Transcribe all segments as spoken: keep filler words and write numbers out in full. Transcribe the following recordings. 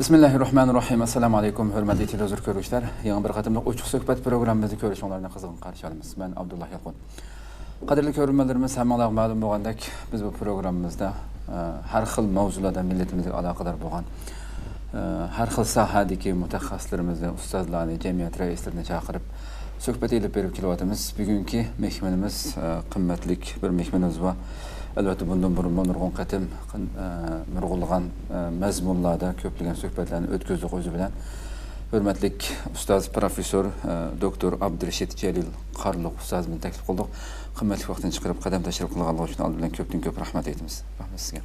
بىسمىللاھىررەھمانىررەھىم. ئەسسالامۇ ئەلەيكۇم، ھۆرمەتلىك تېلېۋىزور كۆرگۈچىلەر. يېڭى بىر قېتىملىق ئوچۇق سۆھبەت پروگراممىمىزنى كۆرۈشۈڭلارنى قىزغىن قارشى ئالىمىز. مەن ئابدۇللا يالقۇن. قەدىرلىك كۆرۈرمەنلىرىمىز، ھەممىڭلارغا مەلۇم بولغاندەك، بىز بۇ پروگراممىمىزدا، ئە، ھەر خىل مەۋزۇلاردا مىللىتىمىزگە ئالاقىدار بولغان، ئە، ھەر خىل ساھەدىكى مۇتەخەسسىسلىرىمىزنى، ئۇستازلارنى، جەمئىيەت رەئىسلىرىنى چاقىرىپ، سۆھبەت ئېلىپ بېرىپ كېلىۋاتىمىز. بۈگۈنكى مېھمىنىمىز، ئە، قىممەتلىك بىر مېھمىنىمىز بار. ئەلۋەتتە، بۇندىن بۇرۇنمۇ نۇرغۇن قېتىم، ئە، نۇرغۇنلىغان، ئە، مەزمۇنلاردا كۆپلىگەن سۆھبەتلەرنى ئۆتكۈزدۇق ئۆزى بىلەن. ھۆرمەتلىك ئۇستاز پروفېسسور، ئە، دوكتور ئابدۇرېشىت جەلىل قارلۇق ئۇستازىمىزنى تەكلىپ قىلدۇق. قىممەتلىك ۋاقتىنى چىقىرىپ، قەدەم تەشرىپ قىلغانلىقى ئۈچۈن ئالدى بىلەن كۆپتىن كۆپ رەھمەت ئېيتىمىز. رەھمەت سىزگە.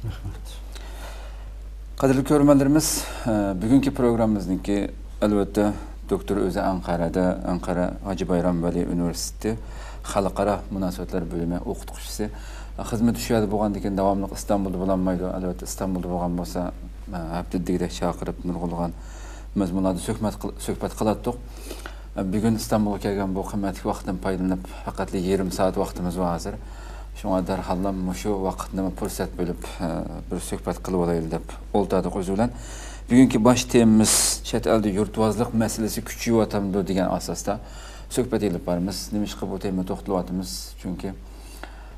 رەھمەت. قەدىرلىك كۆرۈرمەنلىرىمىز، ئە، بۈگۈنكى پروگراممىمىزنىڭكى، ئەلۋەتتە، دوكتور ئۆزى ئەنقەرەدە، ئەنقەرە ھاجى بايرام ۋەلى ئۇنىۋېرسىتېتى خەلقئارا مۇناسىۋەتلەر بۆلۈمى ئوقۇتقۇچىسى. خىزمىتى شۇ يەردە بولغاندىكىن، داۋاملىق ئىستانبۇلدا بولالمايدۇ. ئەلۋەتتە، ئىستانبۇلدا بولغان بولسا، ئە، ھەپتىدە دېگۈدەك چاقىرىپ، نۇرغۇنلىغان مەزمۇنلاردا سۆھبەت قىل-، سۆھبەت قىلاتتۇق. بۈگۈن ئىستانبۇلغا كەلگەن بۇ قىممەتلىك ۋاقىتتىن پايدىلىنىپ، پەقەتلا يېرىم سائەت ۋاقتىمىز بار ھازىر. شۇڭا دەرھاللا مۇشۇ ۋاقىتنى پۇرسەت بۆلۈپ، بىر سۆھبەت قىلىۋالايلى دەپ ئولتۇردۇق ئۆزى بىلەن. بۈگۈنكى باش تېمىمىز چەت ئەلدە يۇرتۋازلىق مەسىلىسى كۈچىيىۋاتامدۇ دېگەن ئاساستا سۆھبەت ئېلىپ بارىمىز. نېمىشقا بۇ تېمىغا توختىلىۋاتىمىز؟ چۈنكى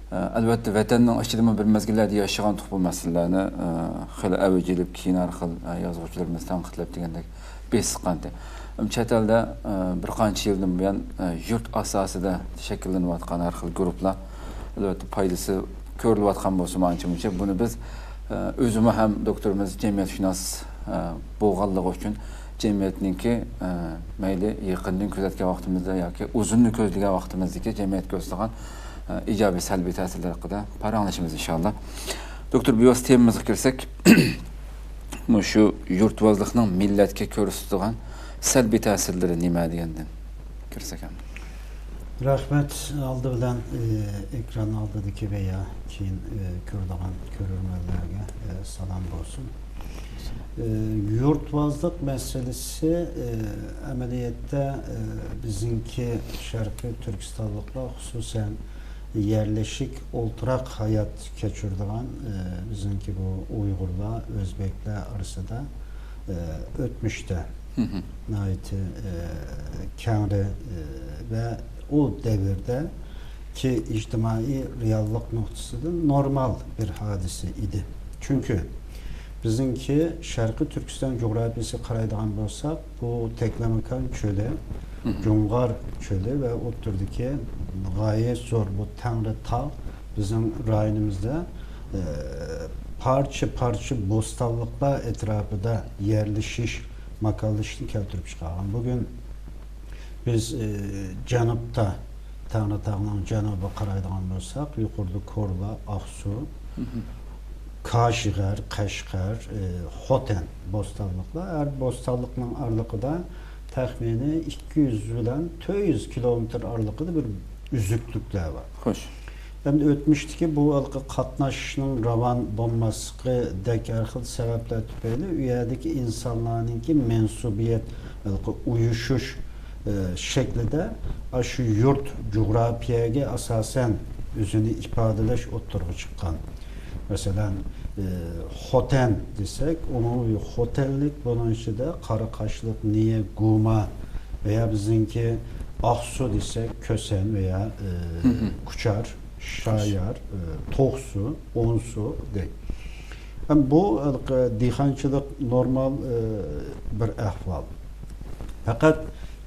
ئە، ئەلۋەتتە، ۋەتەننىڭ ئىچىدىمۇ بىر مەزگىللەردە ياشىغانتۇق بۇ مەسىلىلەرنى، ئە، خېلى ئەۋج ئېلىپ، كېيىن ھەر خىل، ئە، يازغۇچىلىرىمىز تەنقىدلەپ دېگەندەك بېسىققانتى. ئەمما چەت ئەلدە، ئە، بىر قانچە يىلدىن بۇيان، ئە، يۇرت ئاساسىدا شەكىللىنىۋاتقان ھەر خىل گۇرۇپلار، ئەلۋەتتە، پايدىسى كۆرۈلۈۋاتقان بولسىمۇ ئانچە-مۇنچە، بۇنى بىز، ئە، ئۆزىمۇ ھەم دوكتورىمىز جەمئىيەتشۇناس، ئە، بولغانلىقى ئۈچۈن، جەمئىيەتنىڭكى، ئە، مەيلى يېقىندىن كۆزەتكەن ۋاقتىمىزدا ياكى ئۇزۇننى كۆزلىگەن ۋاقتىمىزدىكى جەمئىيەتكە كۆرسىتىدىغان، ئە، ئىجابىي، سەلبىي تەسىرلىرى ھەققىدە پاراڭلىشىمىز ئىنشاللا. دوكتور، بىۋاسىتە تېمىمىزغا كىرسەك، مۇشۇ يۇرتۋازلىقنىڭ مىللەتكە كۆرسىتىدىغان سەلبىي تەسىرلىرى نېمە دېگەندىن كىرسەك ئەمدى. رەھمەت. ئالدى بىلەن، ئى، ئېكران ئالدىدىكى ۋە يا كېيىن، ئى، كۆرىدىغان كۆرۈرمەنلەرگە، ئى، سالام بولسۇن. ئى، يۇرتۋازلىق مەسىلىسى، ئى، ئەمەلىيەتتە، ئى، بىزنىڭكى شەرقىي تۈركىستانلىقلار، خۇسۇسەن يەرلىشىك ئولتۇراق ھايات كەچۈرىدىغان، ئى، بىزنىڭكى بۇ ئۇيغۇرلار، ئۆزبەكلەر ئارىسىدا، ئى، ئۆتمۈشتە ناھايىتى، ئى، كەڭرى، ئى، ۋە ئۇ دەۋردىكى ئىجتىمائىي رېئاللىق نۇقتىسىدىن نورمال بىر ھادىسە ئىدى. چۈنكى بىزنىڭكى شەرقىي تۈركىستان جۇغراپىيىسىگە قارايدىغان بولساق، بۇ تەكلىماكان چۆلى، جۇڭغار چۆلى ۋە ئوتتۇرىدىكى غايەت زور بۇ تەڭرى تاغ بىزنىڭ رايونىمىزدا، ئى، پارچە-پارچە بوستانلىقلار ئەتراپىدا يەرلىشىش، ماكانلىشىشنى كەلتۈرۈپ چىقارغان. بۈگۈن بىز، ئى، جەنۇبتا، تەڭرىتاغنىڭ جەنۇبىغا قارايدىغان بولساق، يۇقىرىدا كورلا، ئاقسۇ، كاشغەر، قەشقەر، ئى، خوتەن بوستانلىقلار. ھەر بوستانلىقنىڭ ئارىلىقىدا تەخمىنىي ئىككى يۈز بىلەن تۆت يۈز كىلومېتىر ئارىلىقىدا بىر ئۈزۈكلۈكلەر بار. خوش. ئەمدى ئۆتمۈشتىكى بۇ ھېلىقى قاتناشنىڭ راۋان بولماسلىقىدەك ھەر خىل سەۋەبلەر تۈپەيلى ئۇ يەردىكى ئىنسانلارنىڭكى مەنسۇبىيەت، ھېلىقى ئۇيۇشۇش، ئى، شەكلىدە ئاشۇ يۇرت جۇغراپىيەگە ئاساسەن ئۆزىنى ئىپادىلەش ئوتتۇرىغا چىققان. مەسىلەن، ئى، خوتەن دېسەك، ئومۇمىي خوتەنلىك، بۇنىڭ ئىچىدە قارا قاشلىق، نىيە، گۇما ۋە يا بىزنىڭكى ئاقسۇ دېسەك، كۆسەن ۋە يا، ئى، كۇچار، شايار، ئى، توقسۇ، ئونسۇ دەي. ھەم بۇ، ئى، دېھقانچىلىق نورمال، ئى، بىر ئەھۋال. پەقەت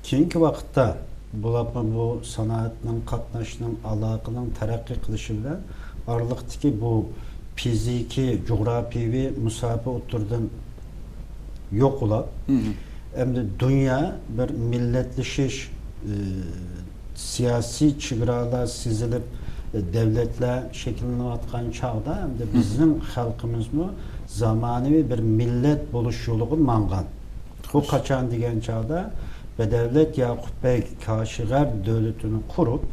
كېيىنكى ۋاقىتتا بولۇپمۇ بۇ سانائەتنىڭ، قاتناشنىڭ، ئالاقىنىڭ تەرەققىي قىلىشى بىلەن ئارىلىقتىكى بۇ فىزىكىي، جۇغراپىيەۋى مۇساپە ئوتتۇرىدىن يوقىلاپ، ئەمدى دۇنيا بىر مىللەتلىشىش، ئى، سىياسىي چېگرالار سىزىلىپ، ئى، دەۋلەتلەر شەكىللىنىۋاتقان چاغدا، ئەمدى بىزنىڭ خەلقىمىزمۇ زامانىۋى بىر مىللەت بولۇش يولىغا ماڭغان. بۇ قاچان دېگەن چاغدا، بەدەۋلەت ياقۇپ بەگ كاشىغەر دۆلىتىنى قۇرۇپ،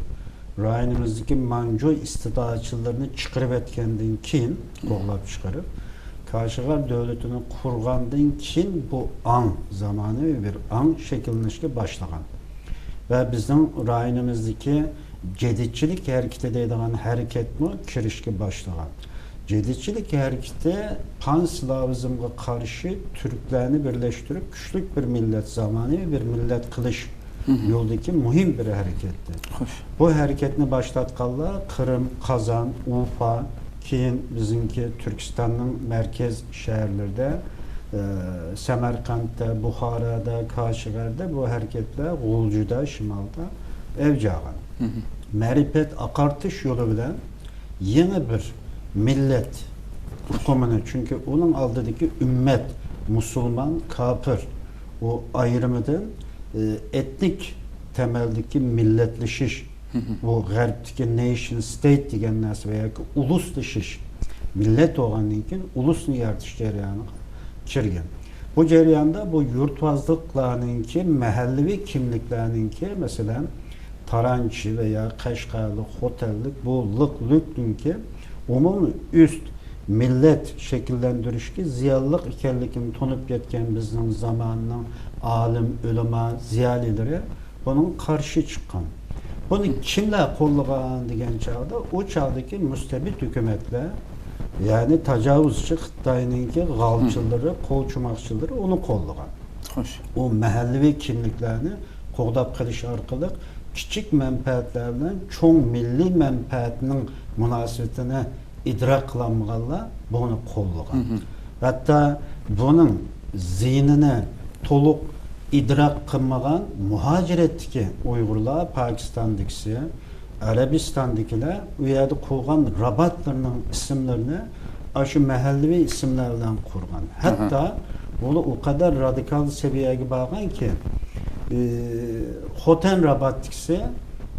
رايونىمىزدىكى ماڭجۇ ئىستىداتچىلىرىنى چىقىرىۋەتكەندىن كېيىن، قوغلاپ چىقىرىپ، كاشىغەر دۆلىتىنى قۇرغاندىن كېيىن بۇ ئاڭ، زامانىۋى بىر ئاڭ شەكىللىنىشكە باشلىغان. ۋە بىزنىڭ رايونىمىزدىكى جەدىدچىلىك ھەرىكىتى دەيدىغان ھەرىكەتمۇ كىرىشكە باشلىغان. جەدىدچىلىك ھەرىكىتى پانسلاۋىزمغا قارشى تۈركلەرنى بىرلەشتۈرۈپ، كۈچلۈك بىر مىللەت، زامانىۋى بىر مىللەت قىلىش يولىدىكى مۇھىم بىر ھەرىكەتتى. خوش. بۇ ھەرىكەتنى باشلاتقانلار قىرىم، قازان، ئۇفا، كېيىن بىزنىڭكى تۈركىستاننىڭ مەركەز شەھەرلىرىدە، ئە، سەمەرقەنتتە، بۇخارادا، كاشغەردە بۇ ھەرىكەتلەر غۇلجىدا، شىمالدا ئەۋج ئالغان. مەرىپەت ئاقارتىش يولى بىلەن يېڭى بىر مىللەت ئۇقۇمىنى، چۈنكى ئۇنىڭ ئالدىدىكى ئۈممەت، مۇسۇلمان، كاپىر، ئۇ ئايرىمىدىن، ئى، ئېتنىك تەمەلدىكى مىللەتلىشىش، بۇ غەربتىكى نېيشن ستېيت دېگەن نەرسە ۋە ياكى ئۇلۇسلىشىش، مىللەت بولغاندىن كېيىن ئۇلۇسنى يارىتىش جەريانىغا كىرگەن. بۇ جەرياندا بۇ يۇرتۋازلىقلارنىڭكى، مەھەللىۋى كىملىكلەرنىڭكى، مەسىلەن، تارانچى ۋە يا قەشقەرلىك، خوتەنلىك، بۇ لىق لۈكنىڭكى ئومۇمىي ئۈست مىللەت شەكىللەندۈرۈشكە زىيانلىق ئىكەنلىكىنى تونۇپ يەتكەن بىزنىڭ زاماننىڭ ئالىم، ئۆلىما، زىيالىيلىرى بۇنىڭغا قارشى چىققان. بۇنى كىملەر قوللىغان دېگەن چاغدا، ئۇ چاغدىكى مۇستەبىت ھۆكۈمەتلەر، يەنى تاجاۋۇزچى خىتاينىڭكى غالچىلىرى، قولچوماقچىلىرى ئۇنى قوللىغان. خوش. ئۇ مەھەللىۋى كىملىكلەرنى قوغداپ قېلىش ئارقىلىق كىچىك مەنپەئەتلەر بىلەن چوڭ مىللىي مەنپەئەتنىڭ مۇناسىۋىتىنى ئىدراك قىلالمىغانلار بۇنى قوللىغان. ھەتتا بۇنىڭ زىيىنىنى تولۇق ئىدراك قىلمىغان مۇھاجىرەتتىكى ئۇيغۇرلار، پاكىستاندىكىسى، ئەرەبىستاندىكىلەر ئۇ يەردە قۇرغان راباتلىرىنىڭ ئىسىملىرىنى ئاشۇ مەھەللىۋى ئىسىملەر بىلەن قۇرغان. ھەتتا بۇلار ئۇ قەدەر رادىكال سەۋىيەگە بارغانكى، ئى، خوتەن راباتتىكىسى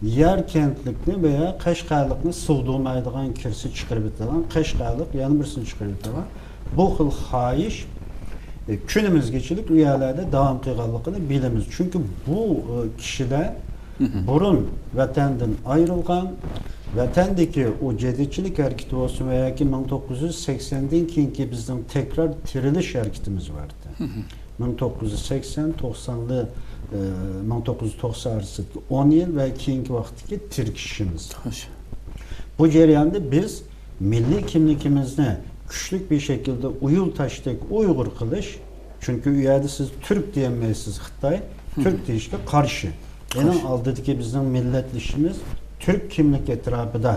ياركەنتلىكنى ۋە يا قەشقەرلىكنى سىغدۇرمايدىغان كىرسە چىقىرىۋېتىدىغان قەشقەرلىك، يەنە بىرسىنى چىقىرىۋېتىدىغان بۇ خىل خاھىش، ئى، كۈنىمىزگىچىلىك ئۇ يەرلەردە داۋام قىلغانلىقىنى بىلىمىز. چۈنكى بۇ، ئى، كىشىلەر بۇرۇن ۋەتەندىن ئايرىلغان، ۋەتەندىكى ئۇ جەدىدچىلىك ھەرىكىتى بولسۇن ۋە ياكى مىڭ توققۇز يۈز سەكسەندىن كېيىنكى بىزنىڭ تەكرار تىرىلىش ھەرىكىتىمىز بار ئىدى. مىڭ توققۇز يۈز سەكسەن، توقسانلى، ئى، مىڭ توققۇز يۈز توقسان ئارىسىدىكى ئون يىل ۋە كېيىنكى ۋاقىتتىكى تىركىشىشىمىز. خوش. بۇ جەرياندا بىز مىللىي كىملىكىمىزنى كۈچلۈك بىر شەكىلدە ئۇيۇلتاشتەك ئۇيغۇر قىلىش، چۈنكى ئۇ يەردە سىز تۈرك دېيەلمەيسىز، خىتاي، تۈرك دېيىشكە قارشى. ئۇنىڭ ئالدىدىكى بىزنىڭ مىللەتلىشىمىز تۈرك كىملىك ئەتراپىدا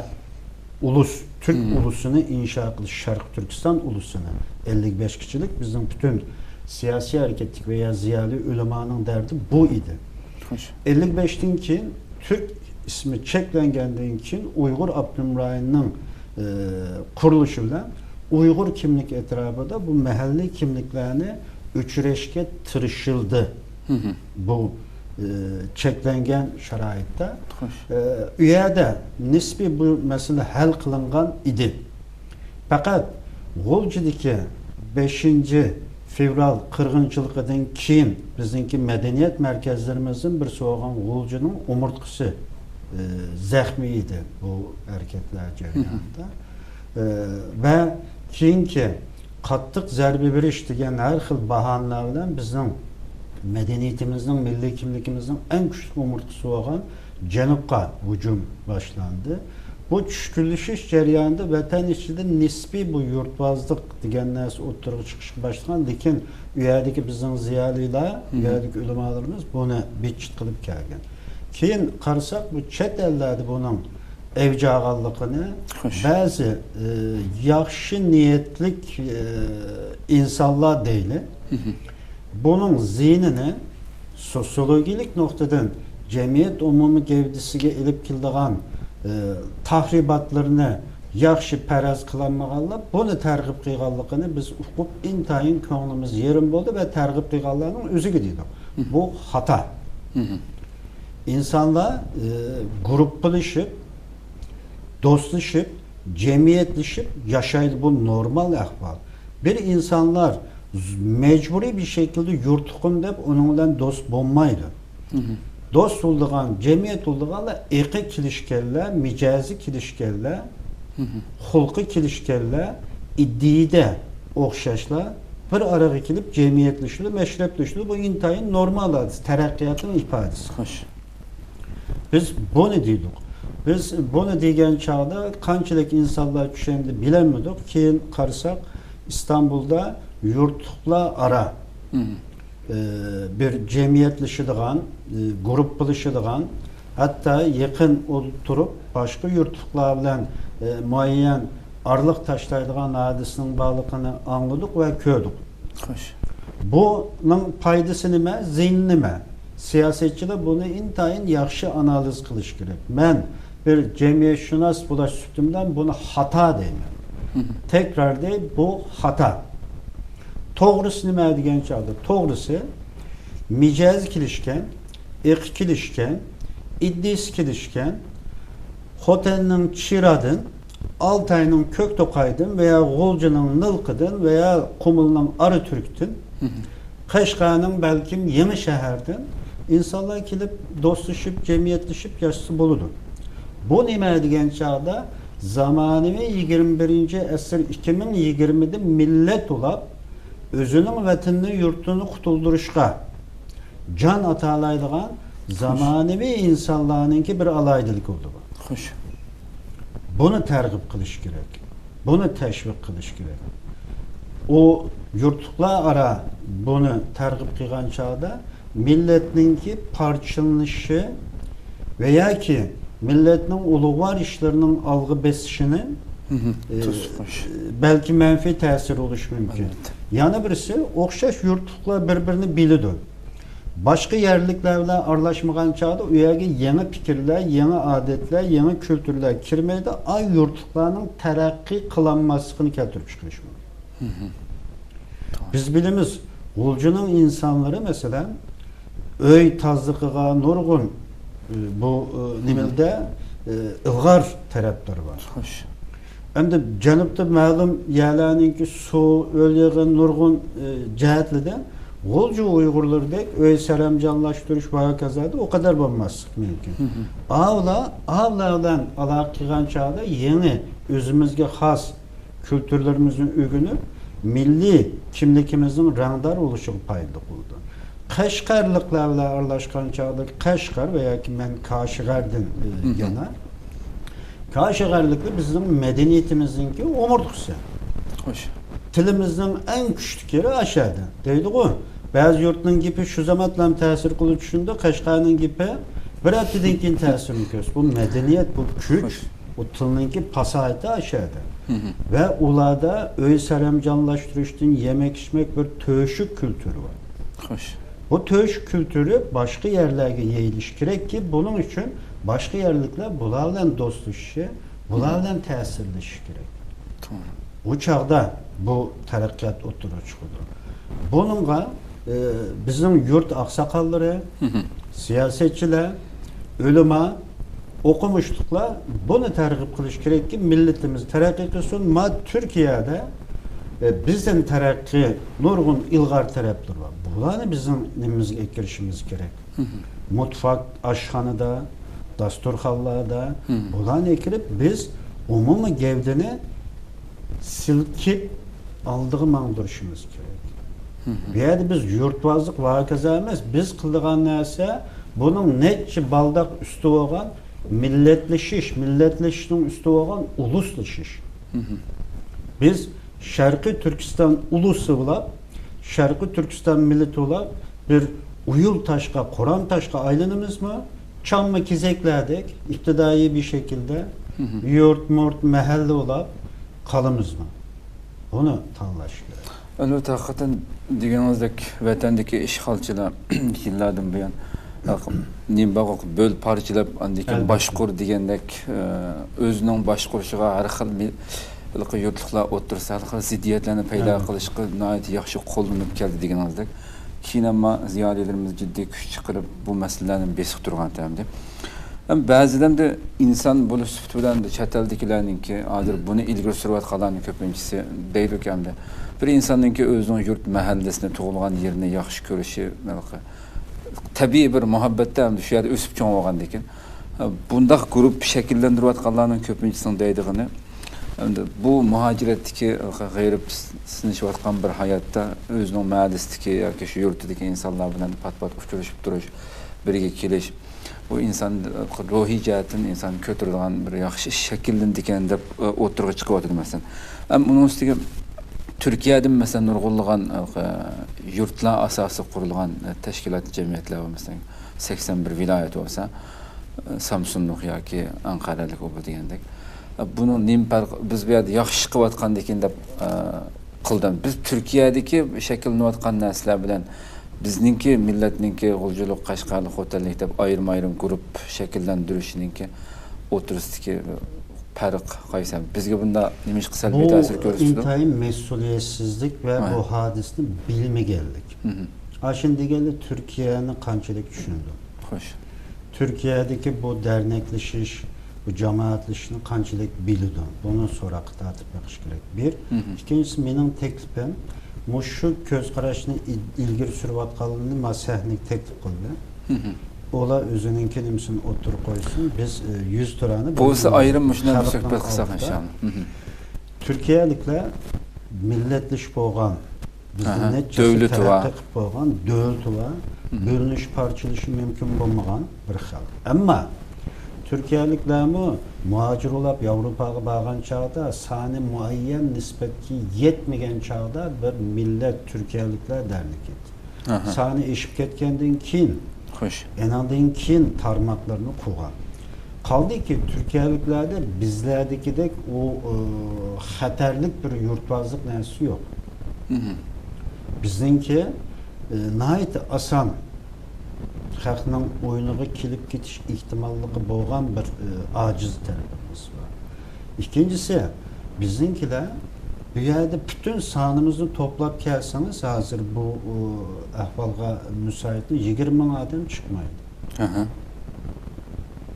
ئۇلۇس، تۈرك ئۇلۇسىنى ئىنشا قىلىش، شەرقىي تۈركىستان ئۇلۇسىنى، ئەللىك بەشكىچىلىك بىزنىڭ پۈتۈن سىياسىي ھەرىكەتتىكى ۋە يا زىيالىي ئۆلىمانىڭ دەردى بۇ ئىدى. خوش. ئەللىك بەشتىن كېيىن تۈرك ئىسمى چەكلەنگەندىن كېيىن ئۇيغۇر ئاپتونوم رايونىنىڭ، ئى، قۇرۇلۇشى بىلەن ئۇيغۇر كىملىك ئەتراپىدا بۇ مەھەللىي كىملىكلەرنى ئۆچۈرۈشكە تىرىشىلدى. بۇ، ئى، چەكلەنگەن شارائىتتا. خوش. ئى، ئۇ يەردە نىسپىي بۇ مەسىلە ھەل قىلىنغان ئىدى. پەقەت غۇلجىدىكى بەشىنچى فېۋرال قىرغىنچىلىقىدىن كېيىن بىزنىڭكى مەدەنىيەت مەركەزلىرىمىزدىن بىرسى بولغان غۇلجىنىڭ ئومۇرتقىسى، ئى، زەخمىي ئىدى بۇ ھەرىكەتلەر جەريانىدا. ئى، ۋە كېيىنكى قاتتىق زەربە بېرىش دېگەن ھەر خىل باھانىلەر بىلەن بىزنىڭ مەدەنىيىتىمىزنىڭ، مىللىي كىملىكىمىزنىڭ ئەڭ كۈچلۈك ئومۇرتقىسى بولغان جەنۇبقا ھۇجۇم باشلاندى. بۇ چۈشكۈنلىشىش جەريانىدا ۋەتەن ئىچىدە نىسپىي بۇ يۇرتۋازلىق دېگەن نەرسە ئوتتۇرىغا چىقىشقا باشلىغان، لېكىن ئۇ يەردىكى بىزنىڭ زىيالىيلار، ئۇ يەردىكى ئۆلىمالىرىمىز بۇنى بىتچىت قىلىپ كەلگەن. كېيىن قارىساق، بۇ چەت ئەللەردە بۇنىڭ ئەۋج ئالغانلىقىنى، خوش، بەزى، ئى، ياخشى نىيەتلىك، ئى، ئىنسانلار دەيلى، بۇنىڭ زىيىنىنى سوسىيولوگىيەلىك نۇقتىدىن جەمئىيەت ئومۇمىي گەۋدىسىگە ئېلىپ كېلىدىغان، ئى، تەخرىباتلىرىنى ياخشى پەرەز قىلالمىغانلار بۇنى تەرغىب قىلغانلىقىنى بىز ئۇقۇپ، ئىنتايىن كۆڭلىمىز يېرىم بولدى ۋە تەرغىب قىلغانلارنىڭ ئۆزىگە دېدۇق. بۇ خاتا. ئىنسانلار، ئى، گۇرۇپپىلىشىپ، دوستلىشىپ، جەمئىيەتلىشىپ ياشايدۇ. بۇ نورمال ئەھۋال. بىر ئىنسانلار ز-، مەجبۇرىي بىر شەكىلدە يۇرتۇقۇم دەپ ئۇنىڭ بىلەن دوست بولمايدۇ. دوست بولىدىغان، جەمئىيەت بولىدىغانلار ئېقى كېلىشكەنلەر، مىجەزى كېلىشكەنلەر، خۇلقى كېلىشكەنلەر، ئىدىيىدە ئوخشاشلار بىر ئارىغا كېلىپ جەمئىيەتلىشىدۇ، مەشرەپلىشىدۇ. بۇ ئىنتايىن نورمال ھادىسە، تەرەققىياتنىڭ ئىپادىسى. خوش. بىز بۇنى دېدۇق. بىز بۇنى دېگەن چاغدا قانچىلىك ئىنسانلار چۈشەندى بىلەلمىدۇق. كېيىن قارىساق، ئىستانبۇلدا يۇرتلۇقلار ئارا، مم. ئى، بىر جەمئىيەتلىشىدىغان، ئى، گۇرۇپپىلىشىدىغان، ھەتتا يېقىن ئولتۇرۇپ باشقا يۇرتلۇقلار بىلەن، ئى، مۇئەييەن ئارىلىق تاشلايدىغان ھادىسىنىڭ بارلىقىنى ئاڭلىدۇق ۋە كۆردۇق. خوش. بۇنىڭ پايدىسى نېمە، زىيىنى نېمە؟ سىياسەتچىلەر بۇنى ئىنتايىن ياخشى ئانالىز قىلىشى كېرەك. مەن بىر جەمئىيەتشۇناس بولاش سۈپىتىم بىلەن بۇنى خاتا دەيمەن. مم. تەكرار دەي، بۇ خاتا. توغرىسى نېمە دېگەن چاغدا، توغرىسى مىجەزى كېلىشكەن، ئېقى كېلىشكەن، ئىدىيىسى كېلىشكەن، خوتەننىڭ چىرادىن، ئالتاينىڭ كۆكتوقايدىن ۋەيا غۇلجىنىڭ نىلقىدىن ۋەيا قۇمۇلنىڭ ئاراتۈركىدىن، مم. قەشقەرنىڭ بەلكىم يېڭىشەھەردىن ئىنسانلار كېلىپ، دوستلىشىپ، جەمئىيەتلىشىپ ياشىسا بولىدۇ. بۇ نېمە دېگەن چاغدا، زامانىۋى يىگىرمە بىرىنچى ئەسىر، ئىككى مىڭ يىگىرمىدە مىللەت ئۇلاپ، ئۆزىنىڭ ۋەتىنىنى، يۇرتىنى قۇتۇلدۇرۇشقا جان ئاتالايدىغان زامانىۋى ئىنسانلارنىڭكى بىر ئالاھىدىلىكى بولىدۇ. خوش. بۇنى تەرغىب قىلىش كېرەك. بۇنى تەشۋىق قىلىش كېرەك. ئۇ يۇرتلۇقلار ئارا بۇنى تەرغىب قىلغان چاغدا مىللەتنىڭكى پارچىلىنىشى ۋە ياكى مىللەتنىڭ ئۇلۇغۋار ئىشلىرىنىڭ ئالغا بېسىشىنى، مم. ئى، توسۇپ قويۇش. بەلكى مەنپىي تەسىر بولۇشى مۇمكىن. ئەلۋەتتە. يەنە بىرسى، ئوخشاش يۇرتلۇقلار بىر-بىرىنى بىلىدۇ. باشقا يەرلىكلەر بىلەن ئارىلاشمىغان چاغدا ئۇ يەرگە يېڭى پىكىرلەر، يېڭى ئادەتلەر، يېڭى كۈلتۈرلەر كىرمەيدۇ، ئاي يۇرتلۇقلارنىڭ تەرەققىي قىلالماسلىقىنى كەلتۈرۈپ چىقىرىشى مۇمكىن. مم. بىز بىلىمىز، غۇلجىنىڭ ئىنسانلىرى، مەسىلەن، ئۆي تازىلىقىغا نۇرغۇن، ئى، بۇ، ئى، مم. نېمىدە، ئى، ئىلغار تەرەپلىرى بار. خوش. ئەمدى جەنۇبتا مەلۇم يەرلەرنىڭكى سۇ، ئۆليېغىن، نۇرغۇن، ئى، جەھەتلىدە غۇلجا ئۇيغۇرلىرىدەك ئۆي سەرەمجانلاشتۇرۇش ۋە ھاكازادا ئۇ قەدەر بولماسلىق مۇمكىن. مم. ئاۋۇلار، ئاۋۇلار بىلەن ئالاقە قىلغان چاغدا يېڭى ئۆزىمىزگە خاس كۈلتۈرلىرىمىزنى ئۆگىنىپ، مىللىي كىملىكىمىزنىڭ رەڭدار بولۇشىغا پايدىلىق بولىدۇ. قەشقەرلىكلەر بىلەن ئارىلاشقان چاغدا، قەشقەر ۋە ياكى مەن كاشىغەردىن، ئى، مم. يەنە. كاشىغەرلىكلەر بىزنىڭ مەدەنىيىتىمىزنىڭكى ئومۇرتقىسى. خوش. تىلىمىزنىڭ ئەڭ كۈچلۈك يېرى ئاشەدە دەيدىغۇ. بەزى يۇرتنىڭ گېپى شۇ زاماتلام تەسىر قىلىدۇ چۈشۈندى، قەشقەرنىڭ گېپى بىر ھەپتىدىن كېيىن تەسىرىنى كۆرسىتىدۇ. بۇ مەدەنىيەت، بۇ كۈچ، خوش. بۇ تىلنىڭكى پاساھىتى ئاشەدە. مم. ۋە ئۇلاردا ئۆي سەرەمجانلاشتۇرۇشتىن يېمەك-ئىچمەك بىر تۆشۈك كۈلتۈرى بار. خوش. بۇ تۆشۈك كۈلتۈرى باشقا يەرلەرگە يېيىلىشى كېرەككى، بۇنىڭ ئۈچۈن باشقا يەرلىكلەر بۇلار بىلەن دوستلىشىشى، بۇلار مم. بىلەن تەسىرلىشىشى كېرەك. توغرا. ئۇ چاغدا بۇ تەرەققىيات ئوتتۇرىغا چىقىدۇ. بۇنىڭغا، ئى، بىزنىڭ يۇرت ئاقساقاللىرى، مم. سىياسەتچىلەر، ئۆلىما، ئوقۇمۇشلۇقلار بۇنى تەرغىب قىلىش كېرەككى، مىللىتىمىز تەرەققىي قىلسۇن. ما تۈركىيەدە، ئى، بىزدىن تەرەققىي نۇرغۇن ئىلغار تەرەپلىرى بار. بۇلارنى بىزنىڭ نېمىمىزگە ئەكىرىشىمىز كېرەك. مم. مۇتفاق، ئاشخانىدا، داستۇرخانلاردا مم. بۇلارنى ئەكىرىپ، بىز ئومۇمىي گەۋدىنى سىلكىپ ئالدىغا ماڭدۇرۇشىمىز كېرەك. مم. بۇ يەردە بىز يۇرتۋازلىق ۋە ھاكازا ئەمەس، بىز قىلىدىغان نەرسە بۇنىڭ نەچچە بالداق ئۈستى بولغان مىللەتلىشىش، مىللەتلىشىشنىڭ ئۈستى بولغان ئۇلۇسلىشىش. مم. بىز شەرقىي تۈركىستان ئۇلۇسى بولاپ، شەرقىي تۈركىستان مىللىتى بولاپ، بىر ئۇيۇل تاشقا، قورام تاشقا ئايلىنىمىزمۇ؟ چامما كېزەكلەردەك ئىپتىدائىي بىر شەكىلدە مم. يۇرت-مۇرت، مەھەللە بولاپ قالىمىزمۇ؟ بۇنى تاللاش كېرەك. ئەلۋەتتە، ھەقىقەتەن دېگىنىڭىزدەك، ۋەتەندىكى ئىشغالچىلار يىللاردىن بۇيان نېمە بارغۇ بۆل پارچىلاپ، ئاندىن كېيىن ئەلۋەتتە. باشقۇر دېگەندەك، ئە، ئۆزىنىڭ باشقۇرۇشىغا ھەر خىل مىل-، ھېلىقى يۇرتلۇقلار ئوتتۇرىسىدا ھەر خىل زىددىيەتلەرنى پەيدا ئەلۋەتتە. قىلىشقا ناھايىتى ياخشى قوللىنىپ كەلدى دېگىنىڭىزدەك. كېيىن ئەمما زىيالىيلىرىمىز جىددىي كۈچ چىقىرىپ، بۇ مەسىلىلەرنى بېسىپ تۇرغان تەمدە. ھەم بەزىلەردە ئىنسان بولۇش سۈپىتى بىلەن چەت ئەلدىكىلەرنىڭكى، ھازىر بۇنى ئىلگىرى سۈرۈۋاتقانلارنىڭ كۆپىنچىسى دەيدۇكەن، بىر ئىنساننىڭكى ئۆزىنىڭ يۇرت مەھەللىسىنى، تۇغۇلغان يېرىنى ياخشى كۆرۈشى، تەبىئىي بىر مۇھەببەتتە ھەمدە شۇ يەردە ئۆسۈپ چوڭ بولغاندىكىن، بۇنداق گۇرۇپپا شەكىللەندۈرۈۋاتقانلارنىڭ كۆپىنچىسىنىڭ دەيدىغىنى، ئەمدى بۇ مۇھاجىرەتتىكى غېرىبسىنىشىۋاتقان بىر ھاياتتا ئۆزىنىڭ مەھەللىسىدىكى ياكى شۇ يۇرتىدىكى ئىنسانلار بىلەن پات-پات ئۇچرىشىپ تۇرۇش، بىرگە كېلىش، بۇ ئىنسان روھىي جەھەتتىن ئىنسان كۆتۈرىدىغان بىر ياخشى ئىش شەكىللىنىدىكەن دەپ ئوتتۇرىغا چىقىۋاتىدۇ، مەسىلەن. ھەم ئۇنىڭ ئۈستىگە تۈركىيەدىن، مەسىلەن، نۇرغۇنلىغان يۇرتلار ئاساسىدا قۇرۇلغان تەشكىلات، جەمئىيەتلەر بار، مەسىلەن، سەكسەن بىر ۋىلايەت بولسا، سامسۇنلۇق ياكى ئەنقەرەلىك ئۇ بۇ دېگەندەك. بۇنىڭ نېمە پەرقى؟ بىز بۇ يەردە ياخشى ئىش قىلىۋاتقاندىكىن دەپ قىلدىم. بىز تۈركىيەدىكى شەكىللىنىۋاتقان نەرسىلەر بىلەن بىزنىڭكى مىللەتنىڭكى غۇلجىلىق، قەشقەرلىك، خوتەنلىك دەپ ئايرىم-ئايرىم گۇرۇپپا شەكىللەندۈرۈشىنىڭكى ئوتتۇرىسىدىكى پەرق قايسى؟ بىزگە بۇندا نېمە ئىشقا سەلبىي بۇ تەسىر كۆرسىتىدۇ؟ ئىنتايىن مەسئۇلىيەتسىزلىك ۋە ھە. بۇ ھادىسىنى بىلمىگەنلىك. مھم. ئاشۇنى دېگەندە تۈركىيەنى قانچىلىك چۈشىنىدۇ؟ خوش. تۈركىيەدىكى بۇ دەرنەكلىشىش، بۇ جامائەتلىشىشنى قانچىلىك بىلىدۇ؟ بۇنى سوراققا تارتىپ بېقىش كېرەك. بىر. مھم. ئىككىنچىسى، مېنىڭ تەكلىپىم، مۇشۇ كۆز قاراشنى ئىل-، ئىلگىرى سۈرۈۋاتقانلىرىنى ما سەھنىگە تەكلىپ قىلدى. مھم. ئۇلار ئۆزىنىڭكى نېمىسىنى ئوتتۇرىغا قويسۇن، بىز، ئە، يۈز تۇرانى بولسا بىلمەيمىز. ئايرىم مۇشۇنداق بىر خەلقنىڭ سۆھبەت قىلساق، ئالدىدا. ئىنشاللا. مھم. تۈركىيەلىكلەر مىللەتلىشىپ بولغان، بىزدىن ئاھا، نەچچە يىل دۆلىتى بار. تەرەققىي قىلىپ بولغان، دۆلىتى بار، مھم. بۆلۈنۈش، پارچىلىشى مۇمكىن بولمىغان بىر خەلق. ئەمما تۈركىيەلىكلەرمۇ مۇھاجىر بولۇپ ياۋروپاغا بارغان چاغدا سانى مۇئەييەن نىسبەتكە يەتمىگەن چاغدا بىر مىللەت تۈركىيەلىكلەر دەرنىكى ئىدى. ئاھا. سانى ئېشىپ كەتكەندىن كېيىن، خوش. ئېنىڭدىن كېيىن تارماقلىرىنى قۇرغان. قالدىكى تۈركىيەلىكلەردە بىزلەردىكىدەك ئۇ، ئۇ، خەتەرلىك بىر يۇرتۋازلىق نەرسىسى يوق. مھم. بىزنىڭكى، ئە، ناھايىتى ئاسان خەقنىڭ ئويۇنىغا كېلىپ كېتىش ئېھتىماللىقى بولغان بىر، ئە، ئاجىز تەرىپىمىز بار. ئىككىنچىسى، بىزنىڭكىلەر بۇ يەردە پۈتۈن سانىمىزنى توپلاپ كەلسىڭىز، ھازىر بۇ، ئۇ، ئەھۋالغا مۇسايىتلا يىگىرمە مىڭ ئادەم چىقمايدۇ. ئەھە.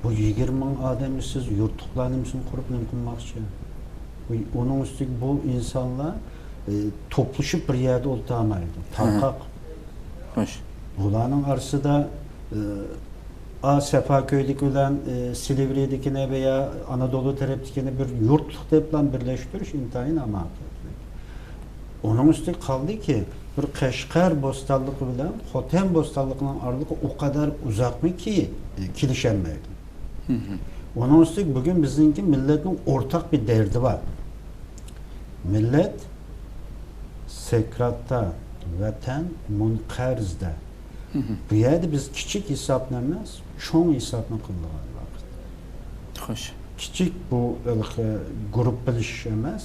بۇ يىگىرمە مىڭ ئادەمگە سىز يۇرتلۇقلار نېمىسىنى قۇرۇپ نېمە قىلماقچى؟ بۇ، ئۇنىڭ ئۈستىگە بۇ ئىنسانلار، ئى، توپلىشىپ بىر يەردە ئولتۇرالمايدۇ. ئەھە. تارقاق. خوش. بۇلارنىڭ ئارىسىدا، ئى، ئا، سەفاكۆيدىكى بىلەن، ئى، سىلىۋرىدىكىنى ۋە يا ئانادولۇ تەرەپتىكىنى بىر يۇرتلۇق دەپلا بىرلەشتۈرۈش ئىنتايىن ھاماقەتلىك. ئۇنىڭ ئۈستىگە قالدىكى، بىر قەشقەر بوستانلىقى بىلەن خوتەن بوستانلىقىنىڭ ئارىلىقى ئۇ قەدەر ئۇزاقمىكى، ئى، كېلىشەلمەيدۇ. مھم. ئۇنىڭ ئۈستىگە بۈگۈن بىزنىڭكى مىللەتنىڭ ئورتاق بىر دەردى بار. مىللەت سەكراتتا، ۋەتەن مۇنقەرزدە. مھم. بۇ يەردە بىز كىچىك ھېسابنى ئەمەس، چوڭ ھېسابنى قىلىدىغان ۋاقىت. خوش. كىچىك بۇ ھېلىقى گۇرۇپپىلىشىش ئەمەس،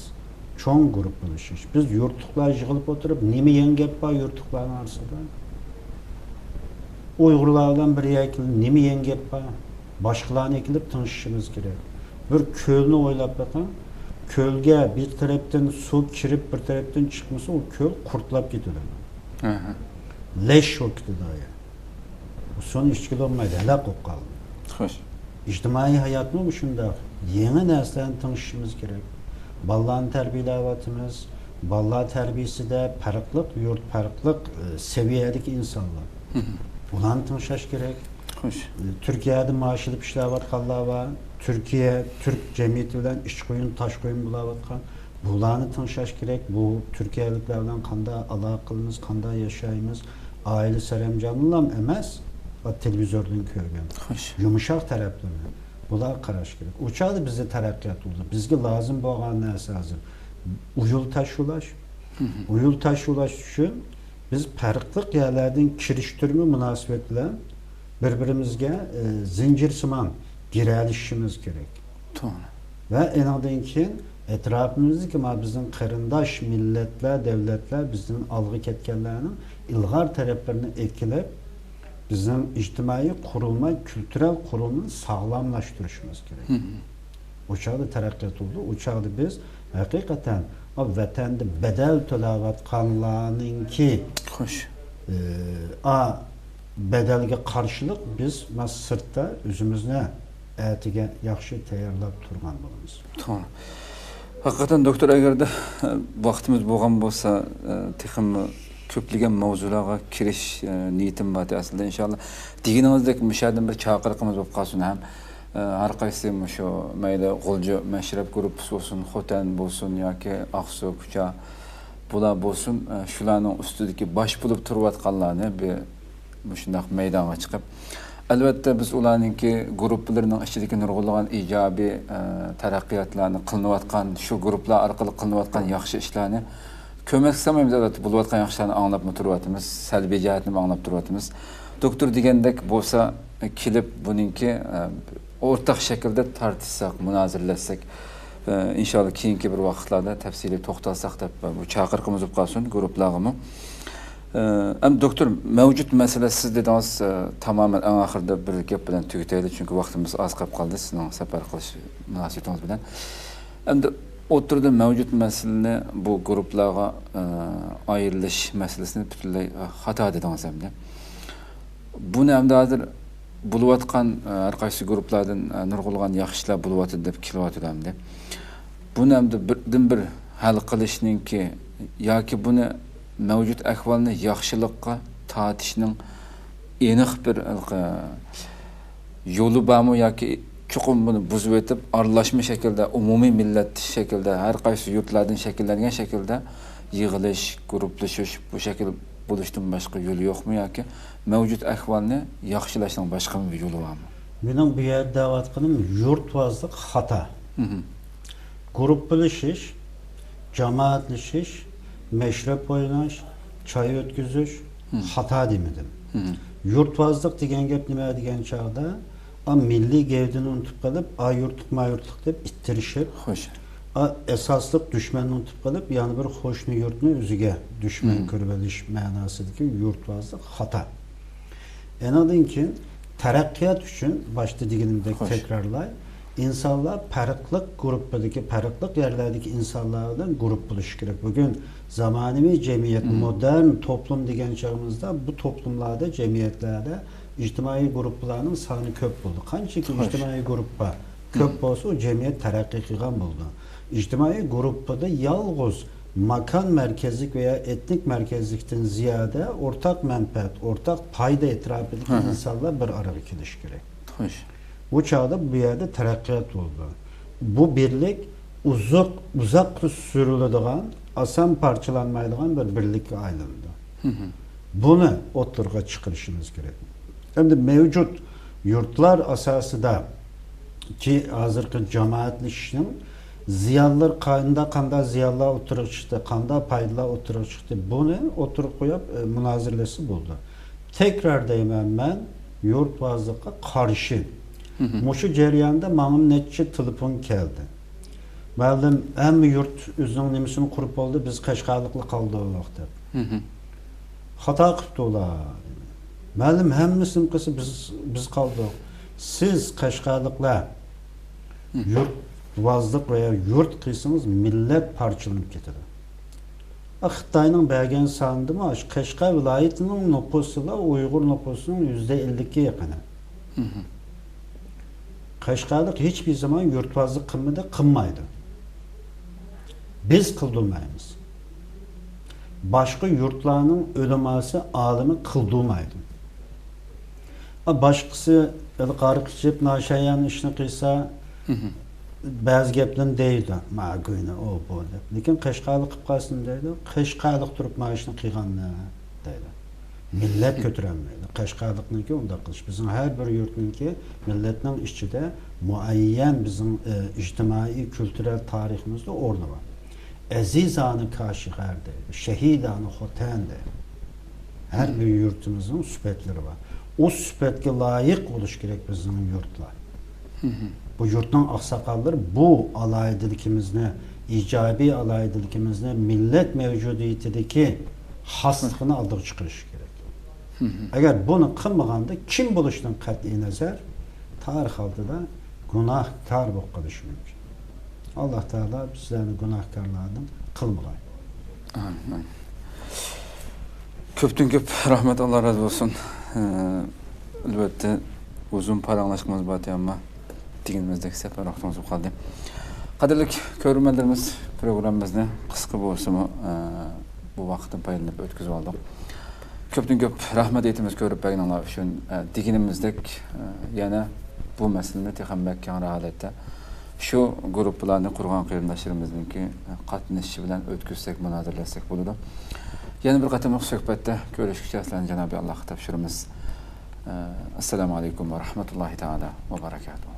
چوڭ گۇرۇپپىلىشىش. بىز يۇرتلۇقلار يىغىلىپ ئولتۇرۇپ، نېمە يېڭى گەپ بار يۇرتلۇقلارنىڭ ئارىسىدا؟ ئۇيغۇرلار بىلەن بىر يەرگە كېلىپ، نېمە يېڭى گەپ بار؟ باشقىلارنى ئەكېلىپ تىڭشىشىمىز كېرەك. بىر كۆلنى ئويلاپ بېقىڭ. كۆلگە بىر تەرەپتىن سۇ كىرىپ، بىر تەرەپتىن چىقمىسا، ئۇ كۆل قۇرتلاپ كېتىدۇ. ئەھە. لەش بولۇپ كېتىدۇ ئايا. سۇنى ئىچكىلى بولمايدۇ، ھالاك بولۇپ قالىدۇ. خوش. ئىجتىمائىي ھاياتمۇ مۇشۇنداق. يېڭى نەرسىلەرنى تىڭشىشىمىز كېرەك. بالىلارنى تەربىيەلەۋاتىمىز. بالىلار تەربىيەسىدە پەرقلىق يۇرت، پەرقلىق، ئى، سەۋىيەدىكى ئىنسانلار. مھم. ئۇلارنى تىڭشاش كېرەك. خوش. ئى، تۈركىيەدە مائاش ئېلىپ ئىشلەۋاتقانلار بار. تۈركىيە، تۈرك جەمئىيىتى بىلەن ئىچ قويۇن، تاش قويۇن بولاۋاتقان. بۇلارنى تىڭشاش كېرەك. بۇ تۈركىيەلىكلەر بىلەن قانداق ئالاقە قىلىمىز، قانداق ياشايمىز؟ ئائىلە سەرەمجانىنىلا ئەمەس، تېلېۋىزوردىن كۆرگەن. خوش. يۇمشاق تەرەپلىرىنى. بۇلارغا قاراش كېرەك. ئۇ چاغدا بىزدە تەرەققىيات بولىدۇ. بىزگە لازىم بولغان نەرسە ھازىر ئۇيۇل تاشۇلاش. مھم. ئۇيۇل تاشۇلاش ئۈچۈن بىز پەرقلىق يەرلەردىن كىرىشتۈرمە مۇناسىۋەت بىلەن بىر-بىرىمىزگە، ئى، زىنجىرسىمان گىرەلىشىشىمىز كېرەك. توغرا. ۋە ئېنىڭدىن كېيىن ئەتراپىمىزدىكى ما بىزنىڭ قېرىنداش مىللەتلەر، دەۋلەتلەر، بىزدىن ئالغا كەتكەنلەرنىڭ ئىلغار تەرەپلىرىنى ئەكېلىپ، بىزنىڭ ئىجتىمائىي قۇرۇلما، كۈلتۈرەل قۇرۇلمىنى ساغلاملاشتۇرۇشىمىز كېرەك. مھم. ئۇ چاغدا تەرەققىيات بولىدۇ. ئۇ چاغدا بىز ھەقىقەتەن ئا ۋەتەندە بەدەل تۆلەۋاتقانلارنىڭكى، خوش. ئى، ئا بەدەلگە قارشىلىق بىز ما سىرتتا ئۆزىمىزنى ئەتىگە ياخشى تەييارلاپ تۇرغان بولىمىز. توغرا. ھەقىقەتەن، دوكتور، ئەگەردە، ئە، ۋاقتىمىز بولغان بولسا، ئە، تېخىمۇ كۆپلىگەن ماۋزۇلارغا كىرىش، ئە، نىيىتىم بار ئەسلىدە. ئىنشاللا، دېگىنىڭىزدەك، مۇشۇ يەردىن بىر چاقىرىقىمىز بولۇپ قالسۇن ھەم، ئە، ھەر قايسى مۇشۇ مەيلى غۇلجا مەشرەپ گۇرۇپپىسى بولسۇن، خوتەن بولسۇن ياكى ئاقسۇ، كۇچا، بۇلار بولسۇن، ئە، شۇلارنىڭ ئۈستىدىكى باش بولۇپ تۇرۇۋاتقانلارنى بىر مۇشۇنداق مەيدانغا چىقىپ، ئەلۋەتتە، بىز ئۇلارنىڭكى گۇرۇپپىلىرىنىڭ ئىچىدىكى نۇرغۇنلىغان ئىجابىي، ئە، تەرەققىياتلارنى قىلىنىۋاتقان، شۇ گۇرۇپپىلار ئارقىلىق قىلىنىۋاتقان ياخشى ئىشلارنى كۆرمەسكە سالمايمىز. ئەلۋەتتە، بولۇۋاتقان ياخشى ئىشلارنى ئاڭلاپمۇ تۇرۇۋاتىمىز، سەلبىي جەھەتنىمۇ ئاڭلاپ تۇرۇۋاتىمىز. دوكتور دېگەندەك بولسا، كېلىپ بۇنىڭكى، ئە، ئورتاق شەكىلدە تارتىشساق، مۇنازىرىلەشسەك، ئە، ئىنشاللا كېيىنكى بىر ۋاقىتلاردا تەپسىلىي توختالساق دەپ، بۇ چاقىرىقىمىز بولۇپ قالسۇن گۇرۇپپىلارغىمۇ. ئە، ئەمدى دوكتور، مەۋجۇت مەسىلە سىز دېدىڭىز، ئە، تامامەن ئەڭ ئاخىرىدا بىر گەپ بىلەن تۈگىتەيلى، چۈنكى ۋاقتىمىز ئاز قېلىپ قالدى سىزنىڭ سەپەر قىلىش مۇناسىۋىتىڭىز بىلەن. ئەمدى ئوتتۇرىدا مەۋجۇت مەسىلىنى بۇ گۇرۇپپىلارغا، ئە، ئايرىلىش مەسىلىسىنى پۈتۈنلەي، ئە، خاتا دېدىڭىز ئەمدى. بۇنى ئەمدى ھازىر بولۇۋاتقان، ئە، ھەر قايسى گۇرۇپپىلاردىن، ئە، نۇرغۇنلىغان ياخشى ئىشلار بولۇۋاتىدۇ دەپ كېلىۋاتىدۇ ئەمدى. بۇنى ئەمدى بىردىنبىر ھەل قىلىشنىڭكى ياكى بۇنى مەۋجۇت ئەھۋالنى ياخشىلىققا تارتىشنىڭ ئېنىق بىر، ھېلىقى، يولى بارمۇ ياكى چوقۇم بۇنى بۇزۇۋېتىپ، ئارىلاشما شەكىلدە، ئومۇمىي مىللەت شەكلىدە، ھەر قايسى يۇرتلاردىن شەكىللەنگەن شەكىلدە يىغىلىش، گۇرۇپپىلىشىش، بۇ شەكىل بولۇشتىن باشقا يولى يوقمۇ ياكى مەۋجۇت ئەھۋالنى ياخشىلاشنىڭ باشقا بىر يولى بارمۇ؟ مېنىڭ بۇ يەردە دەۋاتقىنىم يۇرتۋازلىق خاتا. مھم. گۇرۇپپىلىشىش، جامائەتلىشىش، مەشرەپ ئويناش، چاي ئۆتكۈزۈش مھم. خاتا دېمىدىم. مھم. يۇرتۋازلىق دېگەن گەپ نېمە دېگەن چاغدا، ئا، مىللىي گەۋدىنى ئۇنتۇپ قېلىپ، ئا يۇرتلۇق، ما يۇرتلۇق دەپ ئىتتىرىشىپ، خوش. ئا، ئاساسلىق دۈشمەننى ئۇنتۇپ قېلىپ، يەنە بىر قوشنا يۇرتنى ئۆزىگە دۈشمەن مھم. كۆرۈۋېلىش مەناسىدىكى يۇرتۋازلىق خاتا. ئېنىڭدىن كېيىن تەرەققىيات ئۈچۈن باشتا دېگىنىمدەك خوش. تەكرارلاي، ئىنسانلار پەرقلىق گۇرۇپپىدىكى، پەرقلىق يەرلەردىكى ئىنسانلار بىلەن گۇرۇپپىلىشىش كېرەك. بۈگۈن زامانىۋى جەمئىيەت، مم. مودېرن توپلۇم دېگەن چېغىمىزدا بۇ توپلۇملاردا، جەمئىيەتلەردە ئىجتىمائىي گۇرۇپپىلارنىڭ سانى كۆپ بولدى. قانچىكى خوش. ئىجتىمائىي گۇرۇپپا كۆپ مم. بولسا، ئۇ جەمئىيەت تەرەققىي قىلغان بولىدۇ. ئىجتىمائىي گۇرۇپپىدا يالغۇز ماكان مەركەزلىك ۋە يا ئېتنىك مەركەزلىكتىن زىيادە ئورتاق مەنپەئەت، ئورتاق پايدا ئەتراپىدىكى ھە، ھە. ئىنسانلار بىر ئارىغا كېلىشى كېرەك. خوش. بۇ چاغدا بۇ يەردە تەرەققىيات بولىدۇ. بۇ بىرلىك ئۇزاق، ئۇزاققا سۈرۈلىدىغان، ئاسان پارچىلانمايدىغان بىر بىرلىككە ئايلىنىدۇ. مھم. بۇنى ئوتتۇرىغا چىقىرىشىمىز كېرەك. ئەمدى مەۋجۇت يۇرتلار ئاساسىدا كى ھازىرقى جامائەتلىشىشنىڭ زىيانلىرى قانداق، قانداق زىيانلار ئوتتۇرىغا چىقتى، قانداق پايدىلار ئوتتۇرىغا چىقتى، بۇنى ئوتتۇرىغا قويۇپ، ئە، مۇنازىرىلەشسە بولىدۇ. تەكرار دەيمەن، مەن يۇرتۋازلىققا قارشى. مھم. مۇشۇ جەرياندا ماڭا نەچچە تېلېفون كەلدى. مۇئەللىم، ھەممە يۇرت ئۆزىنىڭ نېمىسىنى قۇرۇپ بولدى، بىز قەشقەرلىقلا قالدۇق دەپ. مھم. خاتا قىپتۇ ئۇلار. مۇئەللىم، ھەممىسىنى قىلسا بىز، بىز قالدۇق. سىز قەشقەرلىكلەر مھم. يۇرتۋازلىق ۋە يۇرت قىلسىڭىز مىللەت پارچىلىنىپ كېتىدۇ. ئا، خىتاينىڭ بەرگەن سانىدىمۇ ئاشۇ قەشقەر ۋىلايىتىنىڭ نوپۇسىلا ئۇيغۇر نوپۇسىنىڭ يۈزدە ئەللىككە يېقىنى. مھم. قەشقەرلىك ھېچبىر زامان يۇرتۋازلىق قىلمىدى، قىلمايدۇ. بىز قىلدۇرمايمىز. باشقا يۇرتلارنىڭ ئۆلىماسى، ئالىمى قىلدۇرمايدۇ. ئا، باشقىسى ھېلىقى ھاراق ئىچىپ، ناشايان ئىشنى قىلسا، مھم. بەزى گەپلەرنى دەيدۇ، ماگۈينى ئۇ بۇ دەپ. لېكىن قەشقەرلىك قىلىپ قالسۇن دەيدۇ. قەشقەرلىك تۇرۇپ مانا ئىشنى قىلغاننى دەيدۇ. مىللەت كۆتۈرەلمەيدۇ. قەشقەرلىكنىڭكى ئۇنداق قىلىش. بىزنىڭ ھەر بىر يۇرتنىڭكى مىللەتنىڭ ئىچىدە مۇئەييەن بىزنىڭ، ئە، ئىجتىمائىي، كۈلتۈرەل تارىخىمىزدا ئورنى بار. ئەزىزانە كاشغەر دەيدۇ، شەھىدانە خوتەن دەيدۇ. ھەر بىر يۇرتىمىزنىڭ سۈپەتلىرى بار. ئۇ سۈپەتكە لايىق بولۇشى كېرەك بىزنىڭ يۇرتلار. بۇ يۇرتنىڭ ئاقساقاللىرى بۇ ئالاھىدىلىكىمىزنى، ئىجابىي ئالاھىدىلىكىمىزنى، مىللەت مەۋجۇدىيىتىدىكى خاسلىقىنى ئالدىغا چىقىرىشى كېرەك. ئەگەر بۇنى قىلمىغاندا، كىم بولۇشىدىن قەتئىينەزەر، تارىخ ئالدىدا گۇناھكار بولۇپ قېلىشى مۇمكىن. ئاللا تائالا بىزلەرنى گۇناھكارلاردىن قىلمىغاي. ئامىن. كۆپتىن كۆپ رەھمەت، ئاللا رازى بولسۇن. ئە، ئەلۋەتتە، ئۇزۇن پاراڭلاشقىمىز بار ئىدى، ئەمما دېگىنىمىزدەك سەپەر ۋاقتىمىز بولۇپ قالدى. قەدىرلىك كۆرۈرمەنلىرىمىز، پروگراممىمىزنى قىسقا بولسىمۇ، ئە، بۇ ۋاقىتتىن پايدىلىنىپ ئۆتكۈزۈپ ئالدۇق. كۆپتىن كۆپ رەھمەت ئېيتىمىز كۆرۈپ بەرگىنىڭلار ئۈچۈن. ئە، دېگىنىمىزدەك، ئە، يەنە بۇ مەسىلىنى تېخىمۇ بەك كەڭرى ھالەتتە شۇ گۇرۇپپىلارنى قۇرغان قېرىنداشلىرىمىزنىڭكى، ئە، قاتنىشىشى بىلەن ئۆتكۈزسەك، مۇنازىرىلەشسەك بولىدۇ. يەنە بىر قېتىملىق سۆھبەتتە كۆرۈشكۈچە سىلەرنى جانابى ئاللاغا تاپشۇرىمىز. ئەسسالامۇ ئەلەيكۇم ۋە رەھمەتۇللاھى تائالا ۋە بەرەكاتۇھۇ.